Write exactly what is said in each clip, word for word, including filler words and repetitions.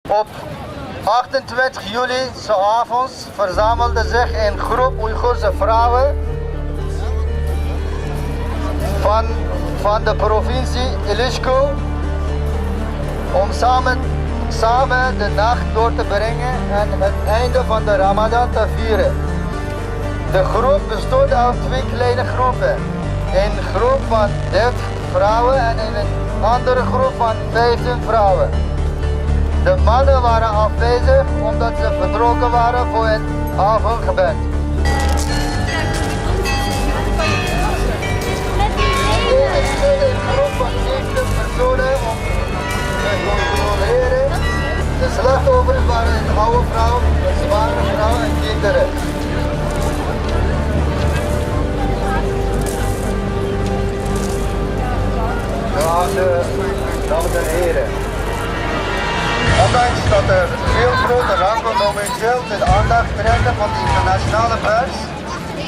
Op achtentwintig juli 's avonds verzamelde zich een groep Oeigoerse vrouwen van, van de provincie Illichkö om samen, samen de nacht door te brengen en het einde van de Ramadan te vieren. De groep bestond uit twee kleine groepen. Een groep van dertig vrouwen en een andere groep van vijftien vrouwen. De mannen waren afwezig omdat ze vertrokken waren voor het avondgebed. Een groep van zeventig personen te controleren. De slachtoffers waren een oude vrouw, een zwangere vrouw en kinderen. Geachte dames en heren, ondanks dat er veel grote rampen momenteel de aandacht trekken van de internationale pers,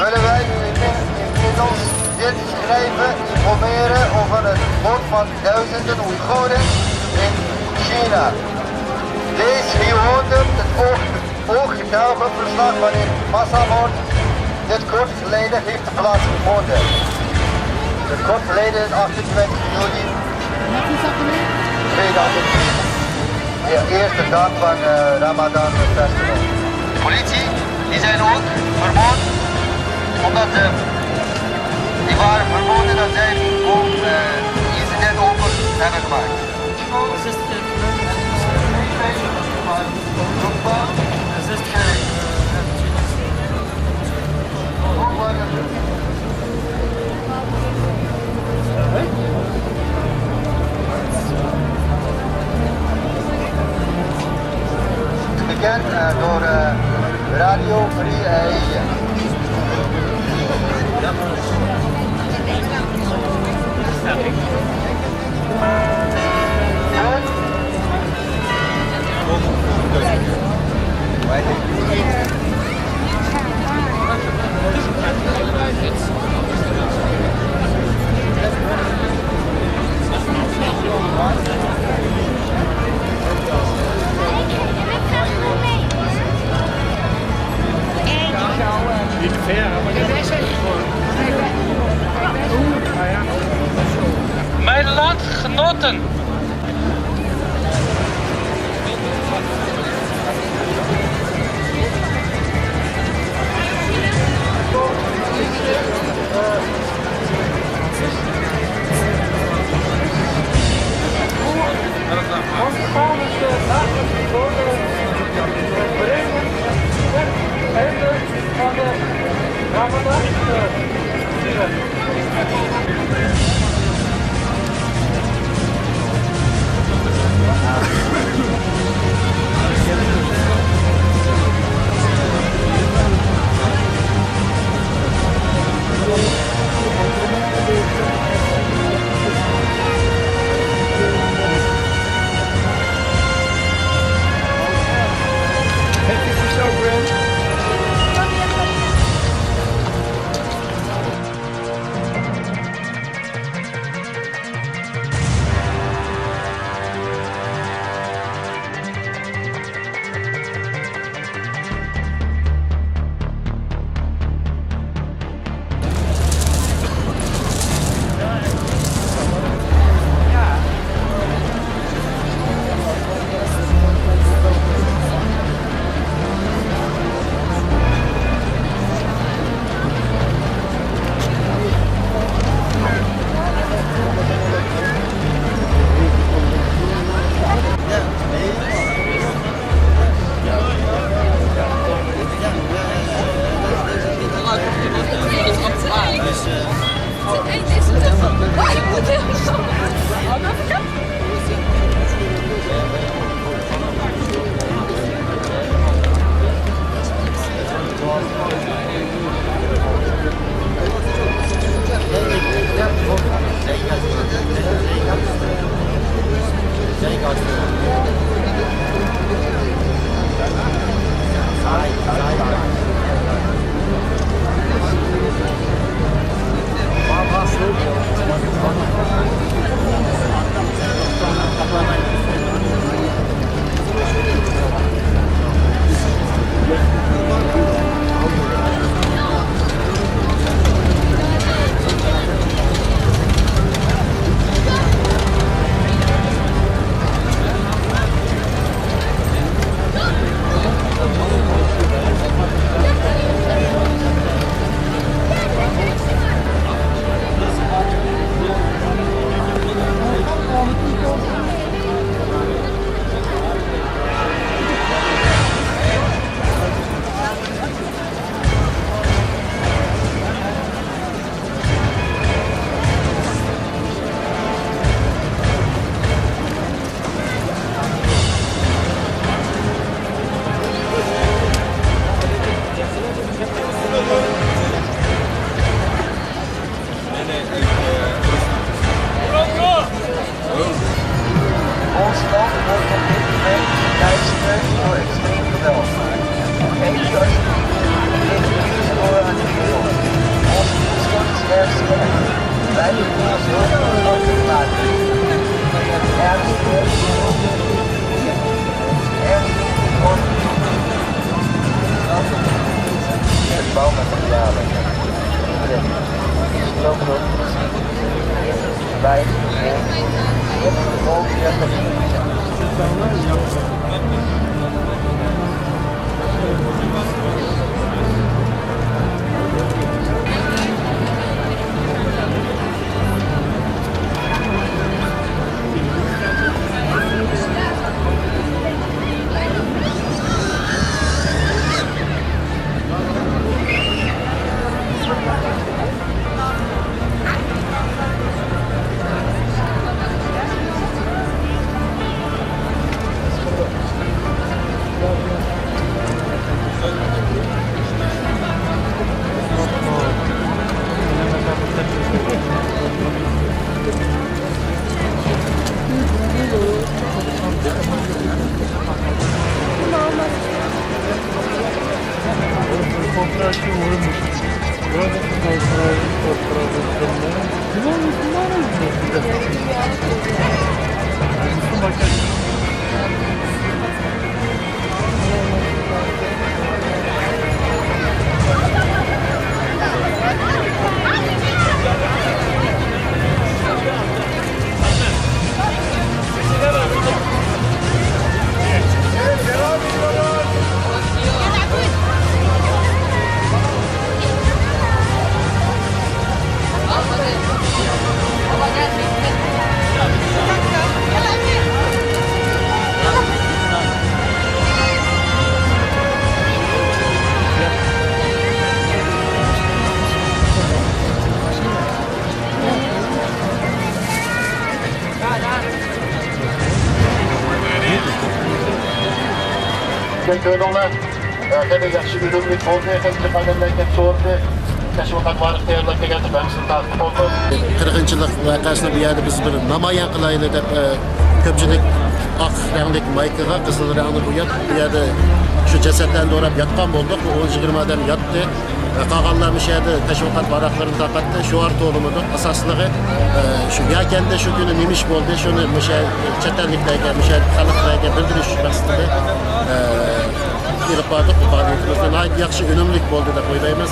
willen wij u inmi-, inmiddels dit schrijven informeren over het lot van duizenden Oeigoeren in China. Lees hieronder het oog-, ooggetuigenverslag van een massamoord dit kort geleden heeft plaatsgevonden. Kort geleden, achtentwintig juli tweeduizend twintig. De eerste dag van eh, Ramadan Festival. Politie, die zijn ook verboden, omdat ze, die waren verboden dat zij gewoon eh, incident open hebben gemaakt. Bekend eh, door eh, Radio Free Asia. Mijn landgenoten. Onze paus de dagelijkse woorden brengen het einde van de Ramadan te vieren. كۆردۈڭلار، خېلى ياخشى ئۈنۈملۈك بولدى، خېلى جىق ئادەملەر كەپ سورىدى. تەشۋىقات ۋارىق تەييارلاپ كەلگەن دەپ ھەممىسىنى تارتىپ بولدۇق. قىرغىنچىلىق ۋەقەسىنى بۇ يەردە بىز بىر نامايان قىلايلى دەپ، كۆپچىلىك ئاق رەڭلىك مايكىغا، قىزىل رەڭنى بوياپ، بۇ يەردە شۇ جەسەتلەرنى دوراپ ياتقان بولدۇق. بۇ ئون يىگىرمە ئادەم ياتتى. قالغانلار مۇشۇ يەردە تەشۋىقات ۋاراقلىرىنى تارقاتتى. شوئار تولىمىدۇق. ئاساسلىقى، ئە، شۇ يەكەندە شۇ كۈنى نېمە ئىش بولدى، شۇنى مۇشۇ چەت ئەللىكلەرگە، مۇشۇ خەلقلەرگە بىلدۈرۈش مەقسىتىدە، ئە، ئېلىپ باردۇق بۇ پائالىيىتىمىزنى. ناھايىتى ياخشى، ئۈنۈملۈك بولدى دەپ ئويلايمىز.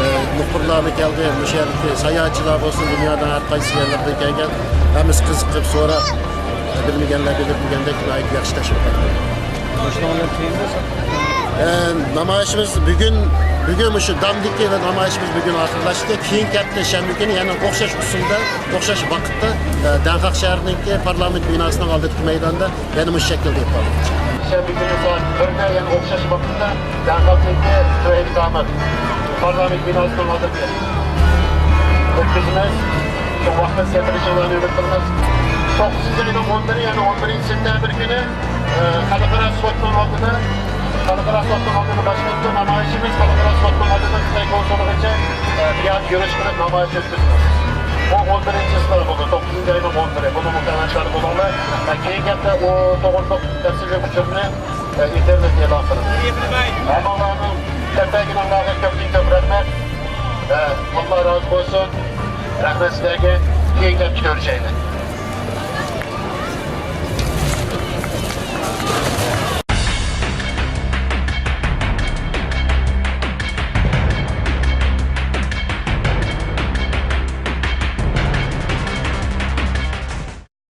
ئە، مۇخبىرلارمۇ كەلدى، مۇشۇ يەردىكى ساياھەتچىلەر بولسۇن، دۇنيانىڭ ھەر قايسى يەرلىرىدىن كەلگەن، ھەممىسى قىزىقىپ سوراپ، بىلمىگەنلەر بىلىپ دېگەندەك ناھايىتى ياخشى تەشۋىقات. ئە، نامايىشىمىز بۈگۈن، بۈگۈن مۇشۇ دامدىكى نامايىشىمىز بۈگۈن ئاخىرلاشتى. كېيىنكى ھەپتە شەنبە كۈنى يەنە ئوخشاش ئۇسۇلدا، ئوخشاش ۋاقىتتا، ئە، دەڭخەق شەھىرىنىڭكى پارلامېنت بىناسىنىڭ ئالدىدىكى مەيداندا يەنە مۇشۇ شەكىلدە ئېلىپ بارىمىز. شەنبە كۈنى سائەت بىردە يەنە ئوخشاش ۋاقىتتا دەڭخەقنىڭكى تۆھەيلى دامىت پارلامېنت بىناسىنىڭ ئالدىدا ئۆتكۈزىمىز. شۇ ۋاقىتتا سەپىرىشىڭلارنى ئۈمىد قىلىمىز. توققۇزىنچى ئاينىڭ ئون بىرى، يەنى ئون بىرىنچى سېنتەبىر كۈنى، ئە، خەلقئارا سوتنىڭ ئالدىدا، خەلقئارا سوتنىڭ ئالدىدا باشلىنىدۇ نامايىشىمىز. خەلقئارا سوتنىڭ ئالدىدا خىتاي كونسۇلىغىچە، ئە، بىر يەردە يۈرۈش قىلىپ نامايىش ئۆتكۈزىمىز. بۇ ئون بىرىنچى سناپ بولىدۇ. توققۇزىنچى ئاينىڭ ئون بىرى. بۇنىڭغا تەۋەككۈل بولۇڭلار. ئە، كېيىنكى ھەپتە ئۇ توغرىلىق تەپسىلىي ئۇچۇرنى ئە، ئىنتېرنېتتە ئېلان قىلىنىدۇ. ھەممىڭلارنىڭ كەلگەنلىكىڭلارغا كۆپتىن كۆپ رەھمەت. ئە، ئاللا رازى بولسۇن. رەھمەت سىلەرگە. كېيىنكى ھەپتە كۆرۈشەيلى.